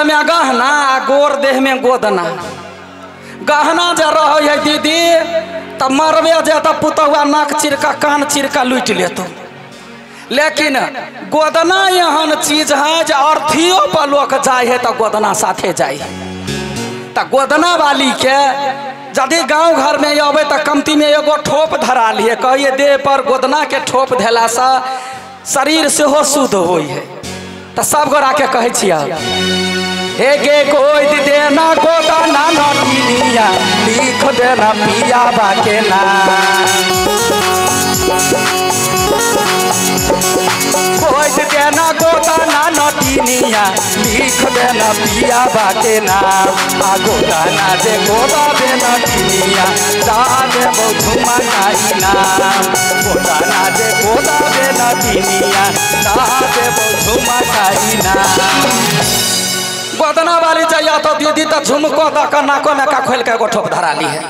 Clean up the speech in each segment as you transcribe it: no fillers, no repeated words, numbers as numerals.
देह में गहना आ गोर देह में गोदना। गहना जे रहे है दीदी त मरबे जे त पुतहुआ नाक चिरका कान चिरका लूटि लेतो, लेकिन गोदना एहन चीज है जे अर्थियो पर लोक जाए है तो गोदना साथे जाए है। तो गोदना वाली के यदि गाँव घर में अबे तो कमती में एगो ठोप धरा लिए, कहिए देह पर गोदना के ठोप धेलासँ शरीर सेहो शुद्ध होइ है। तो सब गोरा के कहै छियै हे गे गोद देना गोदना नटिनिया लिख देना पिया बा के नाम। गोद देना गोदना नटिनिया लिख देना पिया बा के नाम। आ गोदना जे गोदा दे नटिनिया जाने झुमा नाम। गोदना जे गोदा दे नटिनिया जाने झुमा नाम। गोदना वाली जाइया तो दीदी तो झुमको दऽ कऽ नाको में का खोलि कऽ एगो ठोप धरा ली है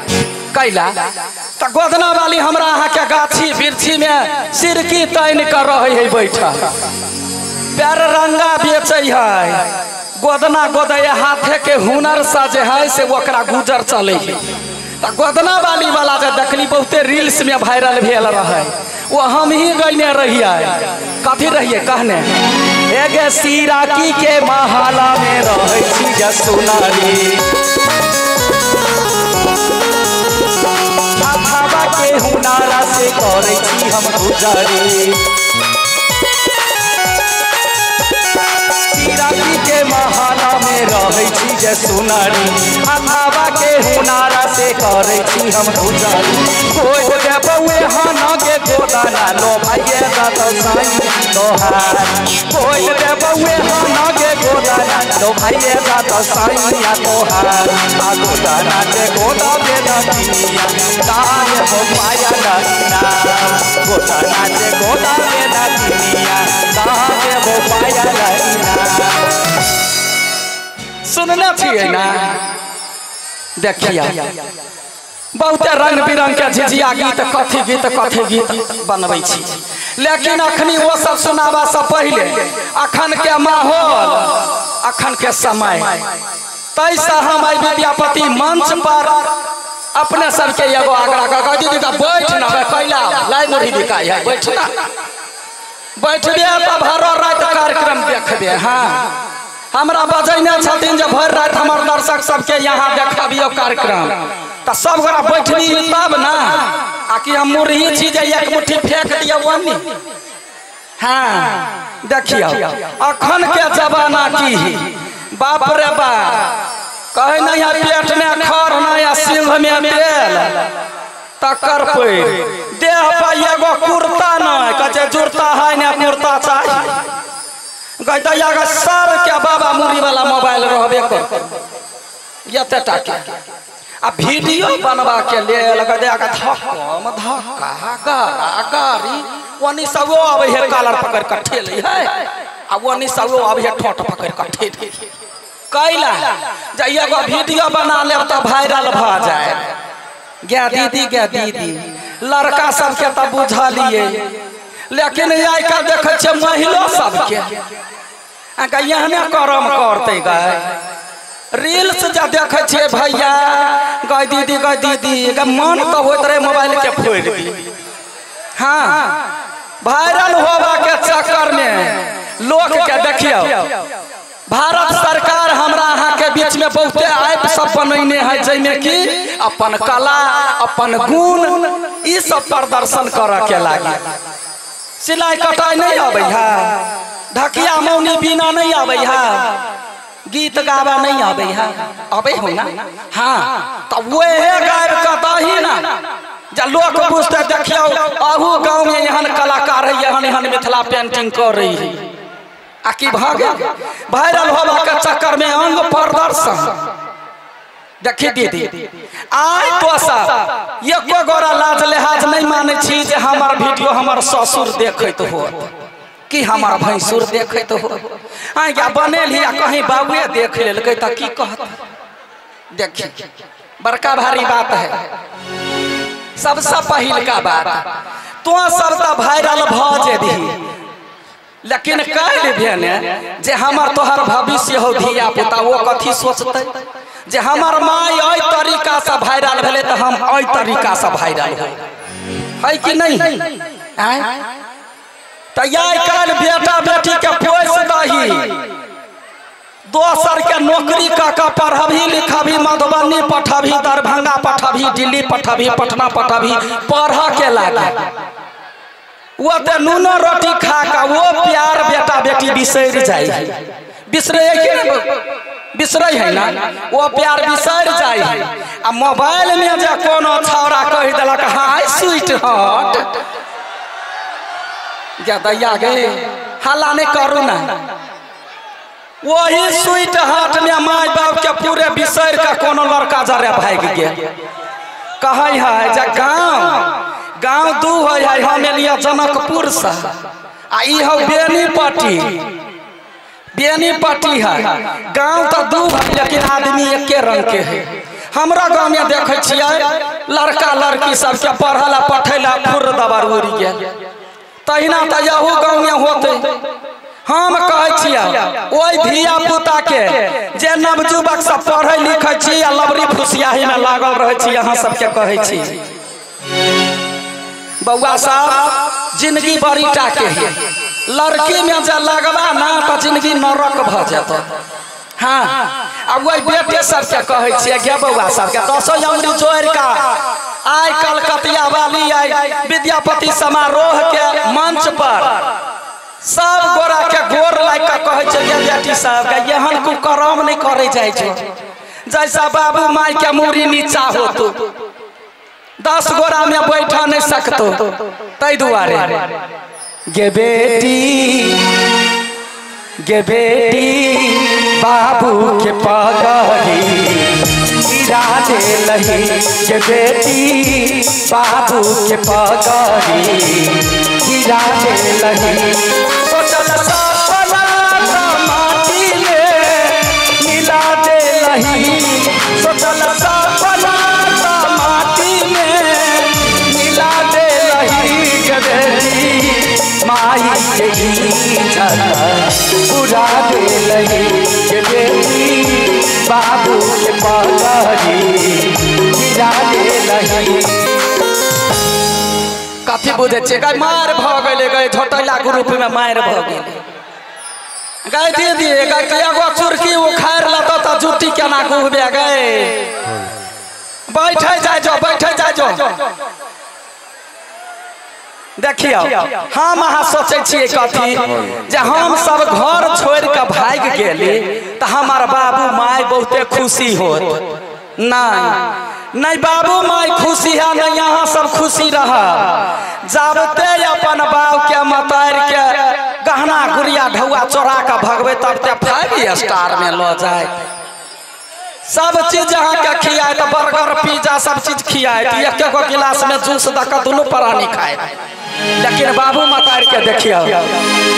कैला। तो गोदना वाली हमरा अहाँ के गाछी वृक्षी में सिरकी तानि कऽ रहै है बैठल, पैर रंगा बेचै है, गोदना गोदै हाथे के हुनर से जे है से ओकरा गुजर चलै है। तो गोदना वाली वाला जे देखली बहुते रील्स में वायरल भेल रहै, वो हम ही गने रहिए। कथी रहिए कहने एगे सिराकी के महला में रहै छी जे सुनारी, हाथावा के हुनारा से करै छी हम गुजारी। सिराकी के महला में रहै छी जे सुनारी, हाथावा के हुनारा से करै छी हम गुजारी। कोइ देबौए हन के गोदना लो भाइये दत साई तोहार। कोइ देबौए हन के गोदना लो भाइये दत साई तोहार। आ गोदना जे गोदा दे नटिनिया दान हो पाया ना। गोदना जे गोदा दे नटिनिया दान हो पाया ना। सुनने छियै ना? देखिए बहुते रंग बिरंग के झिझिया गीत कथी गीत कथी गीत बनबै छी, लेकिन अखनी वो सब सुनाबा से पहिले अखन के माहौल अखन के समय तैसँ हम आई विद्यापति मंच पर अपने सबके एगो आग्रह कर दीदी का बैठ ना कैला लाई मुरही बिकाइ है, बैठ ना बैठबे तऽ भरो राति कार्यक्रम देखबे। हाँ हमरा बजैने छथिन जे भरि राति हमर दर्शक सबके यहाँ देखबियौ कार्यक्रम, तऽ सब गोरा बैठबी तब ना, आ कि हम मुरही छी जे एक मुट्ठी फेंक दियौ ओन्नी। हाँ देखियौ अखन के जमाना की है, बाप रे बाप कहै नहीं है पेट में खर नहीं है सिंह में तेल तकर पैर देह पर एगो कुर्ता नहीं, कहै जुर्ता है ने कुर्ता चाही। गैया सबके बाबा मुरी वाला मोबाइल रहबे करतै एते टाके, आ वीडियो बनवा के लेल गैया के धक्कम धक्का गारा गारी ओनी सब ओ आबै है कॉलर पकड़ के ठेलै है, आ ओनी सब ओ आबै है ठोट पकड़ के ठेलै कैला जे एगो वीडियो बना लेब तऽ वायरल भऽ जाए। गे दीदी गे दीदी लड़का सबके तऽ बुझलियै, लेकिन आइ काल्हि देखै छियै महिलो सबके एहने करम करतै गाय। रील्स जे देखै छियै भैया गै दीदी गै दीदी मन तऽ होइत रहै मोबाइल के फोड़ि दी। हाँ वायरल होबा के चक्कर में लोक के देखियौ भारत सरकार हमरा अहाँ के बीच में बहुते ऐप सब बनैने है जाहिमे कि अपन कला अपन गुण ई सब प्रदर्शन करऽ के लागी। सिलाई कटाई नहीं आबै है, ढकिया मौनी बिना नहीं आबै है, गीत गावा नहीं आबै है, आबै हो ना? हाँ तो वह गायब के दही ना जे लोक बुझते देखियौ अहू गाँव में एहन कलाकार है एहन एहन मिथिला पेंटिंग कर रही है। आ की भऽ गेल वायरल होबा के चक्कर में अंग प्रदर्शन। देखी दीदी आइ तो सब एको गोरा लाज लिहाज नहीं मानै छी जे हमर वीडियो हमर ससुर देखैत होत कि हमर भैंसुर देखैत हो, आइ बनेलही आ कहीं बाबुए देख लेलकै तऽ की कहत। देखी बड़का भारी बात है। सबसे पहिलका बात तो सब तऽ वायरल भऽ जेबही, लेकिन काल्हि भेने जे हमर तोहर भविष्य हो धिया पुता वो कथी सोचतै जे हमर माय एहि तरीका से वायरल भेलै तऽ हम एहि तरीका से वायरल हो है कि नहीं? तऽ आइ काल्हि बेटा बेटी के पोसि दही, दोसर के नौकरी कऽ के पढ़बही लिखबही, मधुबनी पठबही, दरभंगा पठबही, दिल्ली पठबही, पटना पठबही, पढ़ के लागे वो तो नूनो रोटी खा के वो प्यार बेटा बेटी बिसरि जाए। बिसरे कि बिसरे है ना, वो प्यार बिसरि जाए। आ मोबाइल में जे कोनो छौड़ा कहि देलक हाय स्वीट हार्ट, दैया गे हल्ला नहीं करू ना, वही स्वीट हार्ट में my बाप के पूरे बिसरि के कोनो लड़का जरे भागि गेल। कहै है जे गाँव गाँव दू है, हम एलियै जनकपुर से आ ई हौ बेनीपट्टी, बेनीपट्टी है। गाँव तो दू है लेकिन आदमी एके रंग के है। हमरा गाँव में देखै छियै लड़का लड़की सबके पढ़ला पठैला फुर दबार उड़ि गेल, तहिना तऽ यहू गाँव में होतै। हम कहै छियै ओहि धिया पुता के जे नवयुवक सब पढ़ै लिखै छी आ लबरी फुसियाही में लागल रहै छी, अहाँ सबके कहै छी बउआ साहब जिंदगी बड़ी टा के है, लड़की में जे लगबा ना तो जिंदगी नरक भ जेतौ। हाँ आ वही बेटे सबके कहै छियै गे बउआ सबके दसो अंगुरी जोड़ि कऽ आइ कलकतिया वाली आइ विद्यापति समारोह के मंच पर सब गोरा के गोर लागि कऽ कहै छै गे बेटी सबके एहन कुकर्म नहि करै जाइ छै, जैसा बाबू माय के मूड़ी नीचा होतो 10 गोरा में बैठा नहीं सकतो। तै दुआरे गे बेटी, गे बेटी बाबू के पगड़ी गिरा देलही, गे बेटी बाबू के पगड़ी गिरा देलही। सोचल सपना माटी में मिला देलही, सोचल सपना माटी में मिला देलही, गे बेटी माई के इज्जत उड़ा देलही, गे बेटी बाबू के पगड़ी गिरा देलही। कथी बुझै छियै गै मारि भऽ गेलै, गै झोटैला ग्रुप में मारि भऽ गेलै गै दीदी, गै एगो चुरकी उखाड़ि लेतौ तऽ जुट्टी केना गुहबे गै। बैठे जाइ जो, बैठे जाइ जो। देखियौ हम अहाँ सोचै छियै कथी जे हम सब घर छोड़ि कऽ भागि गेली तऽ हमर बाबू माय बहुते खुशी होत। नहीं नहीं बाबू माय खुशी है, नहीं अहाँ सब खुशी रह। जाबते अपन बाप के मतारि के गहना गुड़िया ढौआ चोरा कऽ भगबै तबते 5 स्टार में लऽ जाय, सब चीज अहाँ के खियात, बर्गर पिज्जा सब चीज खियात, एक एक गिलास में जूस दऽ कऽ दुनू प्राणी खायत। लेकिन बाबू मतारि के देखियौ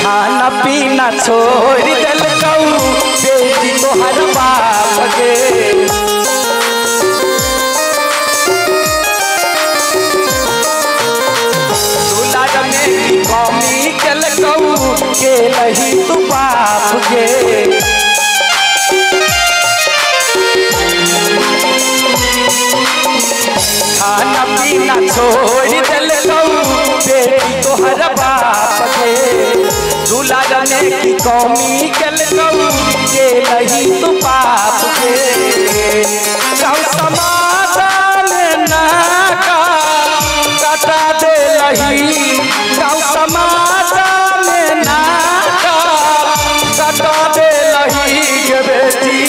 खाना पीना छोड़ि देलकौ बेटी तोहर बाप गे, दुलार में की कमी केलकौ गेलही तू बाप गे। खाना पीना छोड़ि देलकौ बेटी तोहर बाप गे, दुलार में की कमी केलकौ गेलही तू बाप गे। गाँव समाज में नाका कटा देलही, गाँव समाज में नाका कटा देलही, गे बेटी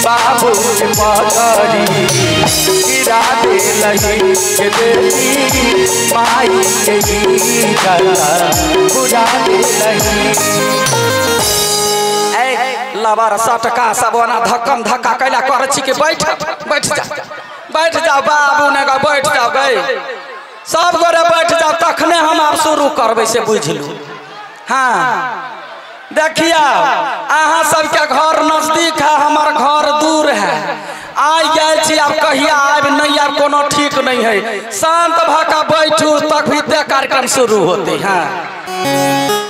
बाबू के पगड़ी गिरा देलही, गे बेटी माई के इज्जत उड़ा देलही। लबर सटका सब ओना धक्कम धक्का कैला करै छी कि बैठ बैठ जा, बैठ जाओ बाबू ने गा बैठ जाओ गए, सब गोरे बैठ जाओ तखने हम आब शुरू करबै से बुझलू। हाँ देखिया अहाँ सबके घर नजदीक है, हमार घर दूर है, आइ गेल छी आब कहिया आबि नहीं आब कोनो ठीक नहीं है, शांत भऽ कऽ बैठू तभी ते कार्यक्रम शुरू होते। हाँ।